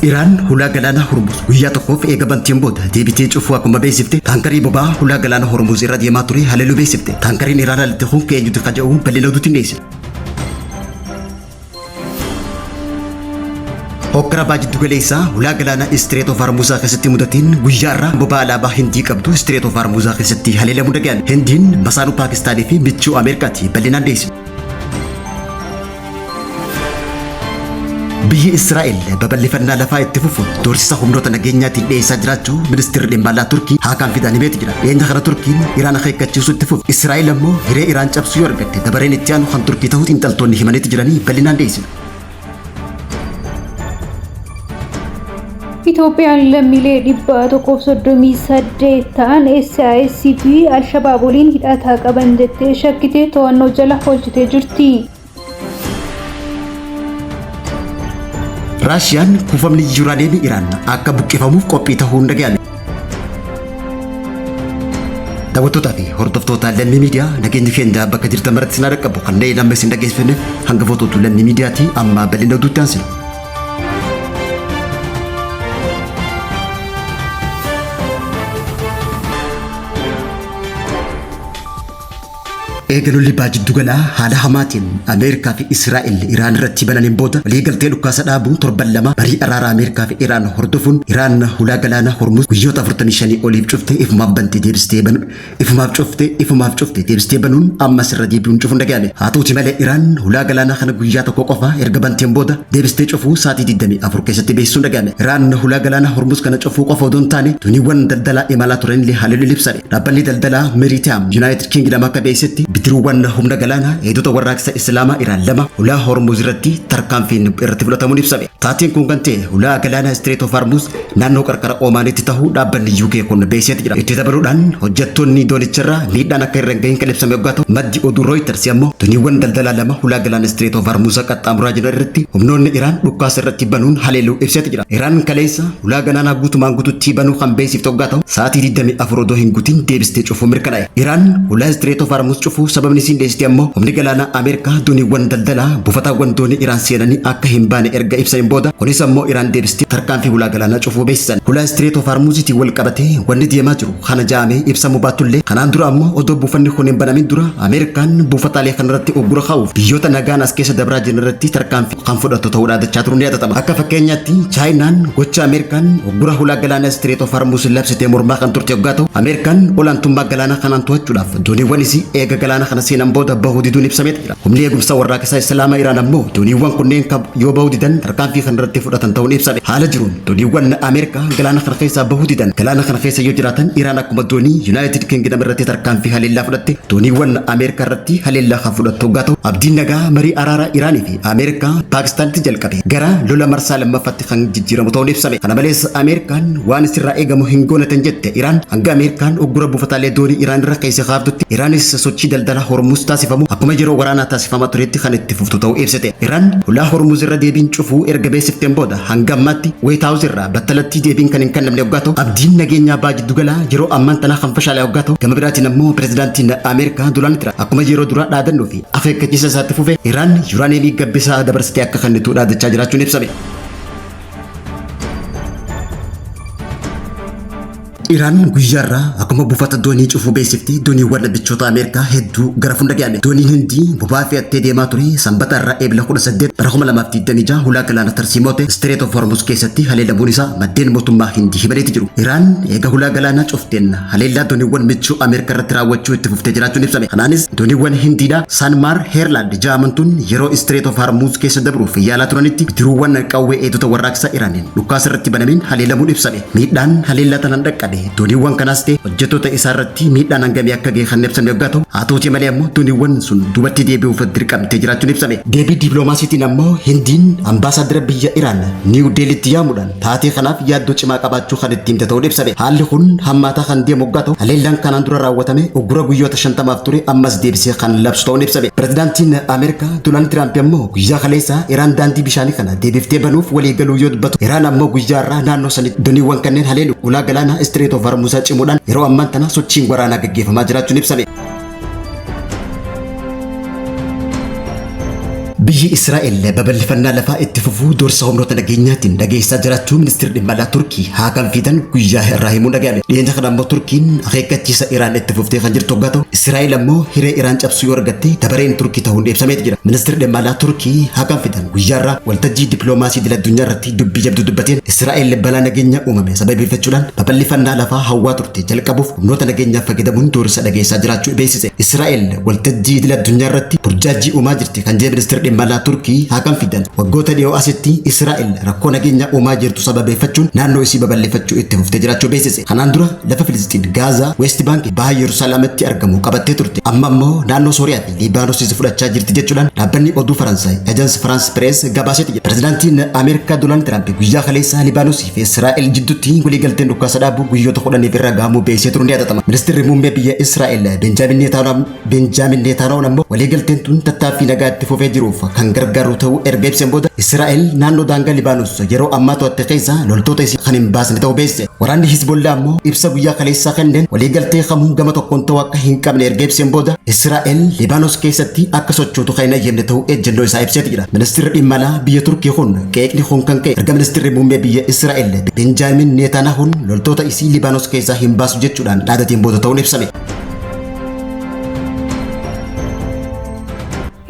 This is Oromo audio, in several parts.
Iraan hulaa galaana Hormuz guyyaa tokkoof eega banteen booda deebitee cufuu akkuma beeksifte, taankarii boba'aa hulaa galaana Hormuz irra deemaa ture haleeluu beeksifte. Taankariin Iraan haleelte kun keenyuti ka jedhu bal'ina oduutiin dhiyeessina. Hokkara baha jiddu galeessaa hulaa galaana Strait of Hormuz keessatti mudateen guyyaa irraa boba'aa alaabaa Hindii qabdu Strait of Hormuz keessatti haleelamuu dhaga'ame. Hindiin masaanuu Paakistaanii fi michuu Ameerikaati, bal'inaan dhiyeessina. Biyyi Israa'el babal'ifannaa lafaa itti fufuun doorsisa humnoota nageenyaatiin dhiyeessaa jiraachuu ministeerri dhimma alaa Turkii Haakaan Fidaan himeeti jira. Dhiyeenya kana Turkiin Iraan akeekkachiisuu itti fufu. Israa'el ammoo hiree Iraan cabsuu yoo argatte dabareen itti aanu kan Turkii ta'uu xiinxaltoonni himaniiti jiranii, bal'inaan dhiyeessina. Itoophiyaan lammiilee 138 ta'an SIS fi Alshabaab waliin hidhata qaban jettee shakkitee to'annoo jala oolchitee jirti. Raashiyaan kuufamni yuuraaniyeemii Iraan akka buqqifamuuf qophii ta'uun dhaga'ame. Daawwattootaa fi hordoftoota Lammii Miidiyaa, nageenyi keenya bakka jirtan maratti isin haa dhaqqabu. Kanneen amma isin dhageessifneef hangafoototu Lammii Miidiyaati, amma bal'ina oduutti aansina. Eega lolli baha jiddugalaa haala hamaatiin Ameerikaa fi Israa'el Iraan irratti bananiin booda waliigaltee dhukaasa dhaabuu torban 2 marii araaraa Ameerikaa fi Iraan hordofuun Iraan hulaa galaana Hormuz guyyoota 45 oliif cufte ifumaaf bantee deebistee banu ifumaaf cufte ifumaaf cufte deebistee banuun ammas irra deebi'uun cufuun dhaga'ame. Haa ta'uti malee, Iraan hulaa galaanaa kana guyyaa tokko qofa erga banteen booda deebistee cufuu sa'aatii 24 keessatti beeksisuun dhaga'ame. Iraan hulaa galaana Hormuz kana cufuu qofa odoo hin taane dooniiwwan daldalaa imalaa turanillee haleeluu ibsame. Dhaabbanni daldalaa Maritime United Kingdom akka beeksisetti, bidiruuwwan humna galaanaa Eegdota Warraaqsa Islaamaa Iraan lama hulaa Hormuz irratti tarkaanfiin irratti fudhatamuun ibsame. Taateen kun kan ta'e hulaa galaanaa Strait of Hormuz naannoo qarqara Omaanitti ta'uu dhaabbanni UK kun beeksiseeti jira. Itti dabaluudhaan hojjettoonni doonicharraa miidhaan akka irra hin gahin kan ibsame yoggaa ta'u, maddi oduu Reuters ammoo dooniiwwan daldalaa lama hulaa galaana Strait of Hormuz qaxxaamuraa jiran irratti humnoonni Iraan dhukaasa irratti banuun haleeluu ibseeti jira. Iraan kaleessa hulaa galaanaa guutumaan guututti banuu kan beeksifte yoggaa ta'u, sa'aatii 24 odoo hin guutin deebistee cufuu mirkanaa'e. Iraan hulaa Strait of Hormuz cufuu sababni isiin dhiyeessite ammoo humni galaanaa Ameerikaa dooniiwwan daldalaa buufataawwan doonii Iraan seenanii akka hin baane erga ibsaniin booda, kunis ammoo Iraan deebistee tarkaanfii hulaa galaanaa cufuu beeksisan. Hulaa Strait of Hormuziitiin wal qabatee wanni deemaa jiru kana ja'amee ibsamuu baatullee, kanaan dura ammoo odoo buufanni kun hin banamin dura Ameerikaan buufataalee kanarratti uggura kaa'uuf biyyoota nagaan as keessa dabraa jiran irratti tarkaanfii kan fudhattu ta'uu dhaadachaa turuun ni yaadatama. Akka fakkeenyaatti Chaayinaan gocha Ameerikaan uggura hulaa galaanaa Strait of Hormuz labsitee mormaa kan turte yoggaa ta'u, Ameerikaan olaantummaa galaanaa kanaan to'achuudhaaf dooniiwwan isii eega galaana kana seenan booda bahuu diduun ibsameeti jira. Humni eegumsa warraaqsa Islaamaa Iraan ammoo dooniiwwan kunneen yoo bahuu didan tarkaanfii kan irratti fudhatan ta'uun ibsame. Haala jiruun dooniiwwan Ameerikaa galaana kana keessaa bahuu didan galaana kana keessa yoo jiraatan, Iraan akkuma doonii United Kingdom irratti tarkaanfii haleellaa fudhatte dooniiwwan Ameerikaa irratti haleellaa kan fudhattu yoggaa ta'u, abdiin nagaa marii araaraa Iraanii fi Ameerikaa Paakistaanitti jalqabe gara lola marsaa lammaffaatti kan jijjiiramu ta'uun ibsame. Kana malees Ameerikaan waan isirraa eegamu hin goonatan jette Iraan hanga Ameerikaan uggura buufataalee doonii Iraan irra keessa kaaftutti Iraanis sochii daldala Hormuz taasifamu akkuma yeroo waraanaa taasifamaa turetti kan itti fuftu ta'uu ibsite. Iraan hulaa Hormuz irra deebiin cufuu erga beeksifteen booda hanga ammaatti White House irraa battalatti deebiin kan hin kennamne yoggaa ta'u, abdiin nageenyaa baha jiddugalaa yeroo ammaan tanaa kan fashaale yoggaa ta'u, gama biraatiin ammoo pirezidaantiin Ameerikaa Doonaald Tiraamp akkuma yeroo duraa dhaadannoo fi akeekkachiisa isaatti fufe Iraan yuuraaniyeemii gabbisaa dabarsitee akka kennitu dhaadachaa jiraachuun ibsame. Iraan guyyaarraa akkuma buufata doonii cufuu beeksifte dooniiwwan michoota Ameerikaa hedduu gara funda ga'ame. Dooniin Hindii boba'aa fe'attee deemaa ture Sanbata irraa Eebila 18 bara 2026 hulaa galaana tarsiimoote Strait of Hormuz keessatti haleelamuun isaa maddeen mootummaa Hindii himaniiti jiru. Iraan eega hulaa galaanaa cufteen haleellaa dooniiwwan michuu Ameerikaa irratti raawwachuu itti fuftee jiraachuun ibsame. Kanaanis dooniiwwan Hindiidhaa Sanmar Herald ja'amantuun yeroo Strait of Hormuz keessa dabruuf yaalaa turanitti bidiruuwwan qawwee Eegdota Warraaqsa Iraaniin dhukaasa irratti banameen haleelamuun ibsame. Miidhaan haleellaa tanaan dhaqqabe dooniiwwan kanaas ta'e hojjettoota isaa irratti miidhaan hangamii akka gahe kan ibsame yoggaa ta'u, haa ta'uti malee ammoo dooniiwwan sun duubatti deebi'uuf dirqamtee jiraachuun ibsame. Deebii diipiloomaasiitiin ammoo Hindiin ambaasaaddara biyya Iraan Niiw Deelitti yaamuudhaan taatee kanaaf yaaddoo cimaa qabaachuu kan itti himte ta'uun ibsame. Haalli kun hammaataa kan deemu yoggaa ta'u, haleellaan kanaan dura raawwatame uggura guyyoota 50f ture ammas deebisee kan labsu ta'uun ibsame. Pirezidaantiin Ameerikaa Doonaald Tiraamp ammoo guyyaa kaleessaa Iraan daandii bishaanii kana deebiftee banuuf walii galuu yoo dubbatu, Iraan ammoo guyyaa irraa naannoo sanitti dooniiwwan kanneen haleelu ulaa galaanaa Strait of Hormuz cimuudhaan yeroo ammaan tana sochiin waraanaa gaggeeffamaa jiraachuun ibsame. Biyyi Israa'el babal'ifannaa lafaa itti fufuu doorsa humnoota nageenyaatiin dhageessaa jiraachuu ministeerri dhimma alaa Turkii Haakan Fiidan guyyaa irraa himuun dhaga'ame. Dhiyeenya kana ammoo Turkiin akeekkachiisa Iraan itti fuftee kan jirtu hoggaa ta'u, Israa'el ammoo hiree Iraan cabsuu yoo argatte dabareen Turkii ta'uun ibsameeti jira. Ministeerri dhimma alaa Turkii Haakan Fiidan guyyaa irraa waltajjii dippiloomaasii idil addunyaa irratti dubbii jabduu dubbateen Israa'el balaa nageenyaa uumame sababeeffachuudhaan babal'ifannaa lafaa hawwaa turte jalqabuuf humnoota nageenyaa fayyadamuun doorsa dhageessaa jiraachuu beeksise. Israa'el waltajjii idil addunyaa irratti burjaajii uumaa jirti kan jedhe ministeerri dhimma alaa Turkii Haakan Fidan waggoota dhiyoo asitti Israa'el rakkoo nageenyaa uumaa jirtu sababeeffachuun naannoo isii babal'ifachuu itti fuftee jiraachuu beeksise. Kanaan dura lafa Filistiin, Gaazaa, West Bank, Baha Yerusaalemitti argamu qabattee turte. Amma immoo naannoo Sooriyaa fi Libaanosis fudhachaa jirti jechuudhaan dhaabbanni oduu Faransaay Agence France Presse gabaaseeti jira. Pirezidaantiin Ameerikaa Doonaald Tiraamp guyyaa kaleessa Libaanosii fi Israa'el jidduutti waliigalteen dhukaasa dhaabuu guyyoota 10f irra gahamuu beeksisee turuun ni yaadatama. Ministeerri muummee biyya Israa'el Benjaamin Neetaanyahuun ammoo waliigalteen tun tattaaffii nagaa itti fufee jiruuf kan gargaaru ta'uu erga ibseen booda Israa'el naannoo daangaa Libaanos yeroo ammaa to'atte keessa loltoota isii kan hin baasne ta'uu beeksise. Waraanni Hizbollaa ammoo ibsa guyyaa kaleessaa kenneen waliigaltee kamuu gama tokkoon ta'uu akka hin qabne erga ibseen booda Israa'el Libaanos keessatti akka sochootu kan hin ayyamne ta'uu ejjennoo isaa ibseeti jira. Ministeerri dhimma alaa biyya Turkii kun qeeqni kun kan ka'e erga ministeerri muummee biyya Israa'el Benjaamin Neetaanyahuun loltoota isii Libaanos keessaa hin baasu jechuudhaan dhaadateen booda ta'uun ibsame.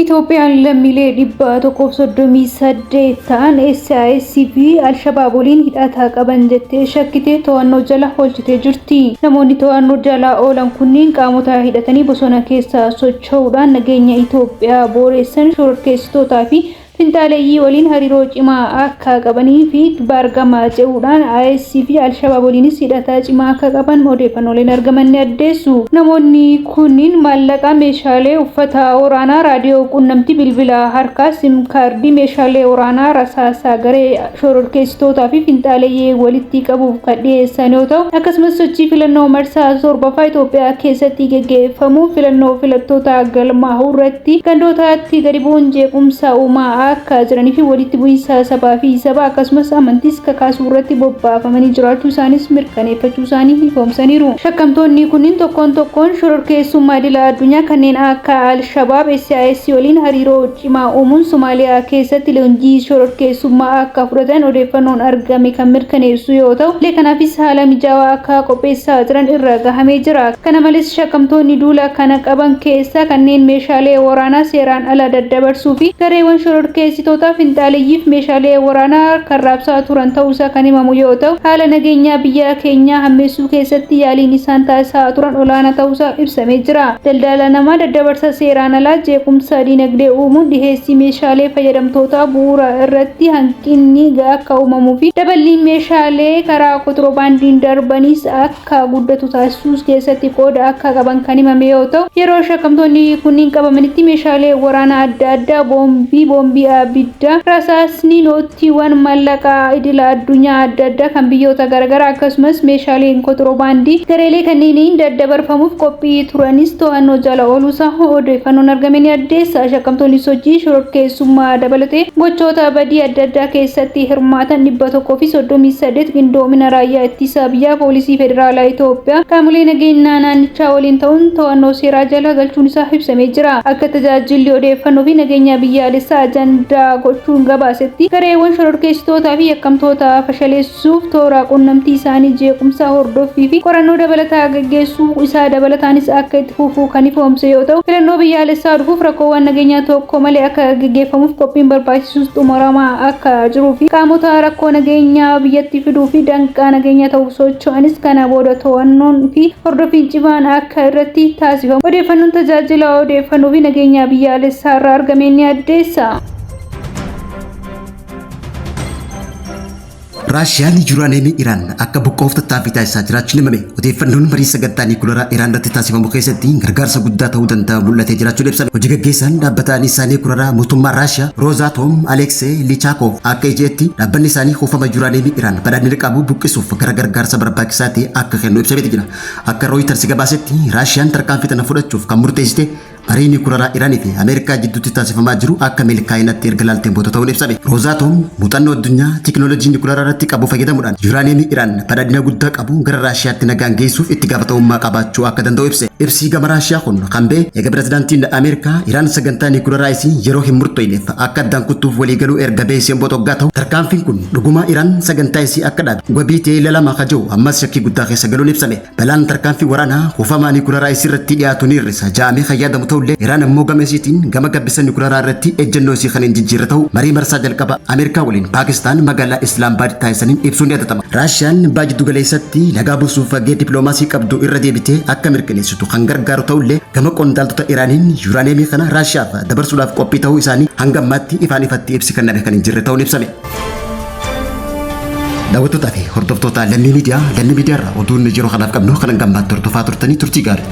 Itoophiyaan lammiilee 138 ta'an SIS fi Alshabaab waliin hidhata qaban jettee shakkite to'annoo jala oolchitee jirti. Namoonni to'annoo jala oolan kunniin qaamota hidhatanii bosona keessa socho'uudhaan nageenya Itoophiyaa booressan, shororkeessitootaa fi finxaaleeyyii waliin hariiroo cimaa akka qabanii fi baargama ce'uudhaan IS fi Alshabaab waliinis hidhata cimaa akka qaban odeeffannooleen argaman ni addeessu. Namoonni kunniin maallaqa, meeshaalee uffata waraanaa, raadiyoo quunnamtii, bilbila harkaa, sim kaardii, meeshaalee waraanaa, rasaasaa garee shororkeessitootaa fi finxaaleeyyii walitti qabuuf kan dhiyeessan yoo ta'u, akkasumas sochii filannoo marsaa 7ffaa Itoophiyaa keessatti geggeeffamu filannoo filattoota galmaa'uu irratti gandootaatti gadi bu'uun jeequmsa uumaa akka jiranii fi walitti bu'iinsa sabaa fi saba akkasumas amantiis kakaasuu irratti bobbaafamanii jiraachuu isaanis mirkaneeffachuu isaanii ifoomsaniiru. Shakkamtoonni kunniin tokkoon tokkoon shororkeessummaa idila addunyaa kanneen akka Al-Shabaab, SIS waliin hariiroo cimaa uumuun Somaaliyaa keessatti leenjii shororkeessummaa akka fudhatan odeeffannoon argame kan mirkaneessu yoo ta'u, kanaafis haala mijaawaa akka qopheessaa jiran irra gahamee jira. Kana malees shakkamtoonni duula kana qaban keessaa kanneen meeshaalee waraanaa seeraan ala daddabarsuu fi gareewwan shororkeessitoota finxaaleyyiif meeshaalee waraanaa kan raabsaa turan ta'uusaa kan himamu yoo ta'u, haala nageenyaa biyya keenyaa hammeessuu keessatti yaaliin isaan taasisaa turan olaanaa ta'uusaa ibsamee jira. Daldala namaa, daddabarsa seeraan alaa, jeequmsa dinagdee uumuun dhiheessii meeshaalee fayyadamtootaa bu'uura irratti hanqinni akka uumamuu fi daballiin meeshaalee karaa kontiroobaandiin darbaniis akka guddatu taasisuu keessatti qooda akka qaban kan himame yoo ta'u, yeroo shakkamtoonni kunniin qabamanitti meeshaalee waraanaa adda addaa, boombii, boombii abiddaa, rasaasni, noottiiwwan maallaqaa idila addunyaa adda addaa kan biyyoota garaagaraa akkasumas meeshaaleen kontiroobaandii gareelee kanneeniin daddabarfamuuf qophii turanis to'annoo jala ooluusaa odeeffannoon argame ni addeessa. Shakkamtoonni sochii shororkeessummaa dabalatee gochoota badii adda addaa keessatti hirmaatan 138 qindoomina raayyaa ittisa biyyaa, poolisii federaalaa Itoophiyaa, qaamolee nageenyaa naannichaa waliin ta'uun to'annoo seeraa jala galchuun isaa ibsamee jira. Akka tajaajilli odeeffannoo fi nageenya biyyaalessaa ajandaa gochuun gabaasetti, gareewwan shororkeessitootaa fi yakkamtoota fashaleessuuf toora quunnamtii isaanii jeequmsa hordoffii fi qorannoo dabalataa gaggeessuu isaa dabalataanis akka itti fufuu kan ifoomse yoo ta'u, filannoo biyyaalessaa dhufuuf rakkoowwan nageenyaa tokko malee akka gaggeeffamuuf qophiin barbaachisus xumuramaa akka jiruu fi qaamota rakkoo nageenyaa biyyatti fiduu fi danqaa nageenyaa ta'uuf socho'anis kana booda to'annoon fi hordoffiin cimaan akka irratti taasifamu odeeffannoon tajaajila odeeffannoo fi nageenyaa biyyaalessaa irraa argame ni addeessa. Raashiyaan yuuraaneemii Iraan akka buqqa'uuf tattaaffii taasisaa jiraachuun himame. Odeeffannoon marii sagantaa niikuleraa Iraan irratti taasifamu keessatti gargaarsa guddaa ta'uu danda'a mul'atee jiraachuun ibsame. Hojii gaggeessaan dhaabbata anniisaa niikuleraa mootummaa Raashiyaa Roozaatom Aleksee Lichaakov akka ijeetti dhaabbanni isaanii kuufama yuuraaneemii Iraan badhaadhina qabu buqqisuuf gara gargaarsa barbaachisaa ta'e akka kennu ibsameeti jira. Akka Rooyiters gabaasetti Raashiyaan tarkaanfii tana fudhachuuf kan murteessite marii niwukilaaraa Iraanii fi Ameerikaa jidduutti taasifamaa jiru akka milkaa'inaatti erga laalteen booda ta'uun ibsame. Roozaatoom muuxannoo addunyaa teekinooloojii niwukilaaraa irratti qabu fayyadamuudhaan yuuraaniyeemii Iraan badhaadhina guddaa qabu gara Raashiyaatti nagaan geessuuf itti gaafatamummaa qabaachuu akka danda'u ibse. Ibsi gama Raashiyaa kun kan ba'e eega pirezidaantiin Ameerikaa Iraan sagantaa niwukilaaraa isii yeroo hin murtoofneef akka addaan kuttuuf waliigaluu erga beeksiseen booda hoggaa ta'u, tarkaanfiin kun dhuguma Iraan sagantaa isii akka dhaabe wabii ta'ee ilaalama ka jiru ammas shakkii guddaa keessa galuun ibsame. Balaan tarkaanfii waraanaa kuufamaa niwukilaaraa isii irratti dhiyaatu ni hir'isa ja'amee kan yaadamu ta'ullee, Iraan ammoo gama isiitiin gama gabbisa niwukilaaraa irratti ejjennoo isii kan hin jijjiirre ta'u marii marsaa jalqaba Ameerikaa waliin Paakistaan magaalaa Islaamabaad taasisaniin ibsuun ni yaadatama. Raashiyaan baha jiddu galeessatti nagaa buusuuf gahee dippiloomaasii qabdu irra deebitee akka mirkaneessitu kan gargaaru ta'ullee, gama qondaaltota Iraaniin yuuraaniyeemii kana Raashiyaaf dabarsuudhaaf qophii ta'uu isaanii hanga ammaatti ifaan ifatti ibsi kenname kan hin jirre ta'uun ibsame. Daawwattootaa fi hordoftoota Lammii Miidiyaa, Lammii Miidiyaa irraa oduun yeroo kanaaf qabnu kan hanga ammaatti hordofaa turtanii, turtii gaarii.